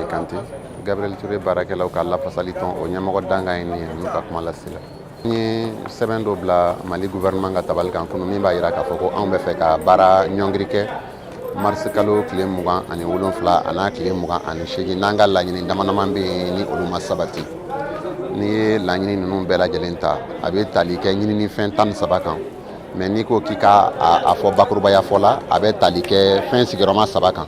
Kante, Gabriel Touré baarakɛlaw ka lafasali tɔn, o ɲɛmɔgɔ dankan ye nin ye n'u ka kuma lasela. N ye sɛbɛn dɔ bila Mali gouvernement ka tabali kan kunu, min b'a jira k'a fɔ ko anw bɛ fɛ ka baara ɲɔngiri kɛ marisi kalo tile 27 a n'a tile 28, n'an ka laɲini dama dama bɛ yen ni olu ma sabati. N'i ye laɲini ninnu bɛɛ lajɛlen ta, a bɛ tali kɛ ɲininifɛn 13 kan. Mais n'i ko k'i ka a fɔ bakurubaya fɔ la, a bɛ tali kɛ fɛn sigiyɔrɔma saba kan.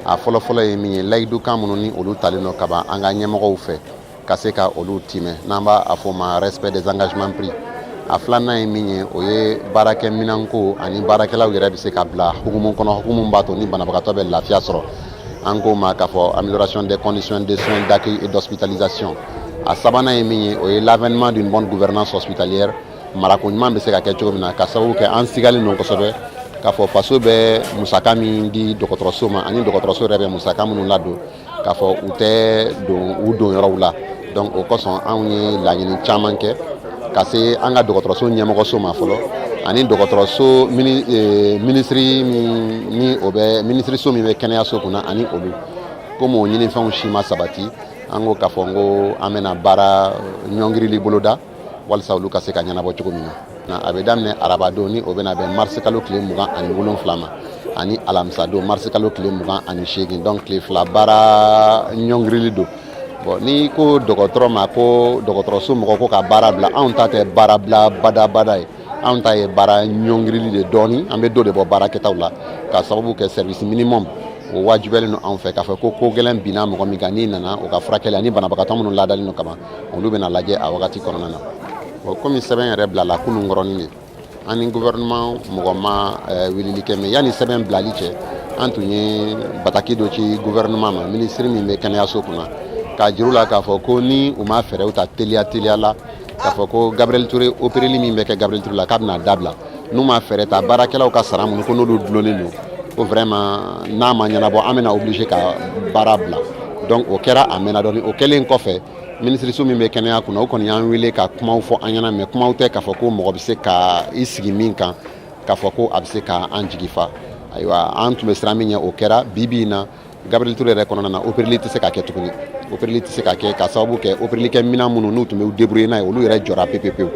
A fɔlɔfɔlɔ ye min ye, layidukan minnu ni olu talen don kaban an ka ɲɛmɔgɔw fɛ, ka se ka olu timɛ, n'an b'a a fɔ ma respect des engagements pris. A filanan ye min ye, o ye baarakɛminɛnko ani baarakɛlaw yɛrɛ bɛ se ka bila hukumu kɔnɔ, hukumu b'a to ni banabagatɔ bɛ lafiya sɔrɔ. An k'o ma k'a fɔ amélioration des conditions de soins, d'accueil et d'hospitalisation. A sabanan ye min ye, o ye l'avènement d'une bonne gouvernance hospitalière, marako ɲuman bɛ se ka kɛ cogo min na, ka sababu kɛ an sigalen don kosɛbɛ k'a fɔ faso bɛ musaka min di dɔgɔtɔrɔso ma ani dɔgɔtɔrɔso yɛrɛ bɛ musaka minnu ladon, k'a fɔ u tɛ don u don yɔrɔw la. Donc o kosɔn, anw ye laɲini caman kɛ ka se an ka dɔgɔtɔrɔso ɲɛmɔgɔso ma fɔlɔ, ani dɔgɔtɔrɔso minisiri min ni o bɛ minisiriso min bɛ kɛnɛyaso kunna ani olu. Komi o ɲinifɛnw si ma sabati, an ko k'a fɔ n ko an bɛna baara ɲɔngirili boloda walasa olu ka se ka ɲɛnabɔ cogo min na. A bɛ daminɛ arabadon, ni o bɛna bɛn marisi kalo tile 27 ma, ani alamisadon, marisi kalo tile 28. Donc tile 2 baara ɲɔngirili don. Bon, n'i ko dɔgɔtɔrɔ ma ko dɔgɔtɔrɔso mɔgɔ ko ka baara bila, anw ta tɛ baara bila badabada ye, anw ta ye baara ɲɔngirili de. Dɔɔni an bɛ dɔ de bɔ baarakɛtaw la, ka sababu kɛ service minimum, o wajibiyalen don anw fɛ, k'a fɔ ko ko gɛlɛn binna mɔgɔ min kan, n'i nana o ka furakɛli ani banabagatɔ minnu ladalen don kaban, olu bɛna lajɛ a wagati kɔnɔna na. Bon, komi sɛbɛn yɛrɛ bilala kunun kɔrɔnin de, an ni gouvernement mɔgɔ ma weleli kɛ. Mais yanni sɛbɛn bilali cɛ, an tun ye bataki dɔ ci gouvernement ma, minisiri min bɛ kɛnɛyaso kunna, k'a jira u la k'a fɔ ko ni u ma fɛɛrɛw ta teliya teliya la, k'a fɔ ko Gabriel Touré opéreli min bɛ kɛ Gabriel Touré la, k'a bɛna dabila. N'u ma fɛɛrɛ ta, baarakɛlaw ka sara minnu ko n'olu dulonnen don, ko vraiment n'a ma ɲɛnabɔ, an bɛna obligé ka baara bila. Donc o kɛra, a mɛnna dɔɔni. O kɛlen kɔfɛ, minisiriso min bɛ kɛnɛya kunna, o kɔni y'an wele ka kumaw fɔ an ɲɛna. Mais kumaw tɛ k'a fɔ ko mɔgɔ bɛ se ka i sigi min kan k'a fɔ ko a bɛ se ka an jigi fa. Ayiwa, an tun bɛ siran min ɲɛ, o kɛra. Bi bi in na, Gabriel Touré yɛrɛ kɔnɔna na, opéreli tɛ se ka kɛ tuguni. Opéreli tɛ se ka kɛ ka sababu kɛ opéreli kɛ minɛn minnu n'u tun bɛ débrouiller n'a ye, olu yɛrɛ jɔra pewu pewu.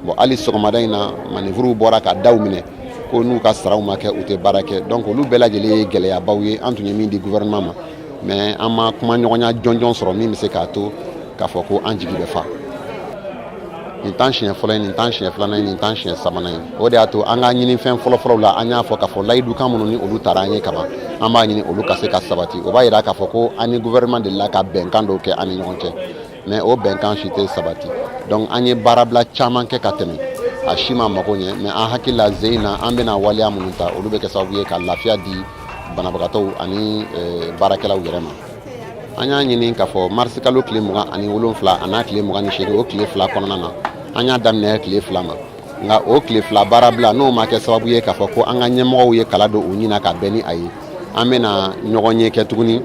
Bon, hali sɔgɔmada in na, manœuvre bɔra ka daw minɛ ko n'u ka saraw ma kɛ, u tɛ baara kɛ. Donc olu bɛɛ lajɛlen ye gɛlɛyabaw ye an tun ye min di gouvernement ma. Mais an ma kuma ɲɔgɔnya jɔnjɔn sɔrɔ min bɛ se k'a to k'a fɔ ko an jigi bɛ fa. Nin t'an siɲɛ fɔlɔ ye, nin t'an siɲɛ filanan ye, nin t'an siɲɛ sabanan ye. O de y'a to an ka ɲinifɛn fɔlɔfɔlɔw la, an y'a fɔ k'a fɔ layidukan minnu ni olu taara an ye kaban, an b'a ɲini olu ka se ka sabati. O b'a yira k'a fɔ ko an ni gouvernement delila ka bɛnkan dɔw kɛ an ni ɲɔgɔn cɛ, mais o bɛnkan si tɛ sabati. Donc an ye baarabila caman kɛ ka tɛmɛ, a si ma mago ɲɛ. Mais an hakili la, ze in na, an bɛna waleya minnu ta, olu bɛ kɛ sababu ye ka lafiya di banabagatɔw ani baarakɛlaw yɛrɛ ma. An y'a ɲini k'a fɔ marisi kalo tile 27 a n'a tile 28, o tile 2 kɔnɔna na, an y'a daminɛ tile 2 ma. Nka o tile 2 baarabila, n'o ma kɛ sababu ye k'a fɔ ko an ka ɲɛmɔgɔw ye kala don u ɲina ka bɛn ni a ye, an bɛna ɲɔgɔn ye kɛ tuguni.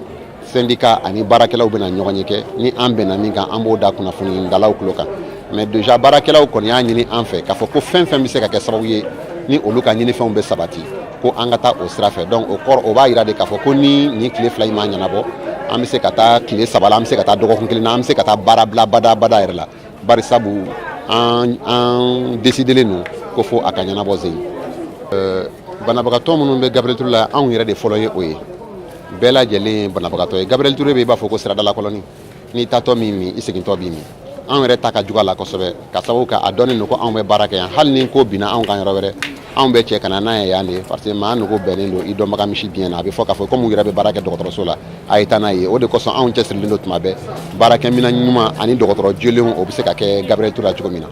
Syndicat ani baarakɛlaw bɛna ɲɔgɔn ye kɛ. Ni an bɛnna min kan, an b'o da kunnafonidalaw tulo kan. Mais déjà baarakɛlaw kɔni y'a ɲini an fɛ k'a fɔ ko fɛn fɛn bɛ se ka kɛ sababu ye ni olu ka ɲinifɛnw bɛ sabati, ko an ka taa o sira fɛ. Donc o kɔrɔ, o b'a yira de k'a fɔ ko ni nin tile 2 in ma ɲɛnabɔ, an bɛ se ka taa tile 3 la, an bɛ se ka taa dɔgɔkun kelen na, an bɛ se ka taa baara bila badabada yɛrɛ la, bari sabu an décidelen don ko fo a ka ɲɛnabɔ zen. Banabagatɔ minnu bɛ Gabriel Touré la, anw yɛrɛ de fɔlɔ ye, o ye bɛɛ lajɛlen ye banabagatɔ ye. Gabriel Touré bɛ i b'a fɔ ko siradalakɔlɔni, n'i taatɔ min min, i segintɔ b'i min. Anw yɛrɛ ta ka jugu a la kosɛbɛ, ka sababu kɛ a dɔnnen don ko anw bɛ baara kɛ yan. Hali ni ko binna anw kan yɔrɔ wɛrɛ, anw bɛ cɛ ka na n'a ye yan de, parce que maa nogo bɛnnen don i dɔnbaga misi biɲɛ na. A bɛ fɔ k'a fɔ komi u yɛrɛ bɛ baara kɛ dɔgɔtɔrɔso la, a ye taa n'a ye. O de kosɔn anw cɛsirilen don tuma bɛɛ, baarakɛminɛn ɲuman ani dɔgɔtɔrɔ jolenw, o bɛ se ka kɛ Gabriel Touré la cogo min na.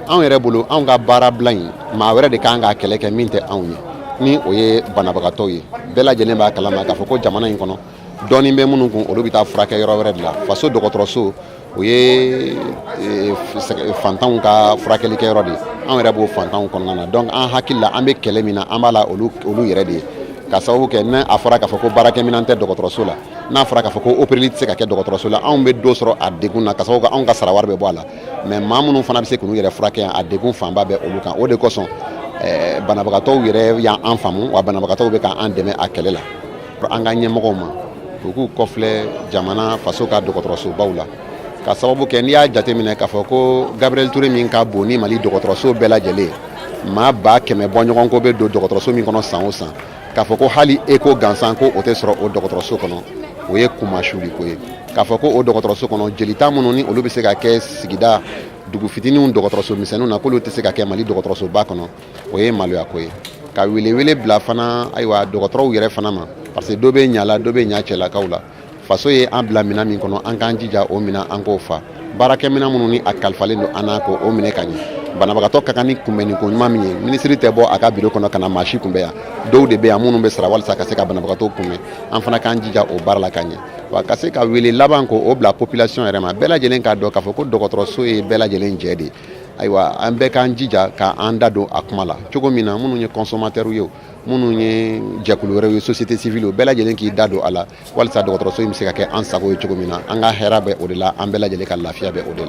Anw yɛrɛ bolo, anw ka baara bila in, maa wɛrɛ de kan ka kɛlɛ kɛ min tɛ anw ye, ni o ye banabagatɔw ye. Bɛɛ lajɛlen b'a kalama k'a fɔ ko jamana in kɔnɔ, dɔɔnin bɛ minnu kun, olu bɛ taa furakɛ yɔrɔ wɛrɛ de la. Faso dɔgɔtɔrɔso, o ye fantanw ka furakɛli kɛyɔrɔ de ye. Anw yɛrɛ b'o fantanw kɔnɔna na. Donc an hakili la, an bɛ kɛlɛ min na, an b'a la olu yɛrɛ de ye, ka sababu kɛ n'a a fɔra k'a fɔ ko baarakɛminɛn tɛ dɔgɔtɔrɔso la, n'a fɔra k'a fɔ ko opéreli tɛ se ka kɛ dɔgɔtɔrɔso la, anw bɛ dɔ sɔrɔ a degun na, ka sababu kɛ anw ka sara wari bɛ bɔ a la. Mais maa minnu fana bɛ se k'u yɛrɛ furakɛ yan, a degun fanba bɛ olu kan. O de kosɔn banabagatɔw yɛrɛ y'an faamu wa, banabagatɔw bɛ k'an dɛmɛ a kɛlɛ la. An ka ɲɛmɔgɔw ma U k'u kɔfilɛ jamana faso ka dɔgɔtɔrɔsobaw la, ka sababu kɛ n'i y'a jateminɛ k'a fɔ ko Gabriel Touré min ka bon ni Mali dɔgɔtɔrɔso bɛɛ lajɛlen, maa 100 000 bɔɲɔgɔnko bɛ don dɔgɔtɔrɔso min kɔnɔ san o san, k'a fɔ ko hali écho gansan ko o tɛ sɔrɔ o dɔgɔtɔrɔso kɔnɔ, o ye kunmasuliko ye. K'a fɔ ko o dɔgɔtɔrɔso kɔnɔ, jelita minnu ni olu bɛ se ka kɛ sigida dugu fitininw dɔgɔtɔrɔso misɛnninw na, k'olu tɛ se ka kɛ Mali dɔgɔtɔrɔsoba kɔnɔ, o ye maloyako ye. Ka welewele bila fana, ayiwa, dɔgɔtɔrɔw yɛrɛ fana ma, parce que dɔ bɛ ɲa la, dɔ bɛ ɲa cɛlakaw la. Faso ye an bila minɛn min kɔnɔ, an k'an jija o minɛn, an k'o fa. Baarakɛminɛn minnu ni a kalifalen don an n'a ko o minɛ ka ɲɛ. Banabagatɔ ka kan ni kunbɛnniko ɲuman min ye, minisiri tɛ bɔ a ka biro kɔnɔ ka na maa si kunbɛn yan. Dɔw de bɛ yan minnu bɛ sara walasa ka se ka banabagatɔ kunbɛn. An fana k'an jija o baara la ka ɲɛ. Wa ka se ka wele laban ko o bila population yɛrɛ ma, bɛɛ lajɛlen k'a dɔn k'a fɔ ko dɔgɔtɔrɔso ye bɛɛ lajɛlen jɛ de ye. Ayiwa, an bɛɛ k'an jija k'an da don a kuma la cogo min na, minnu ye consommateurs ye, minnu ye jɛkulu wɛrɛw ye, société civile, o bɛɛ lajɛlen k'i da don a la, walasa dɔgɔtɔrɔso in bɛ se ka kɛ an sago ye cogo min na. An ka hɛrɛ bɛ o de la, an bɛɛ lajɛlen ka lafiya bɛ o de la.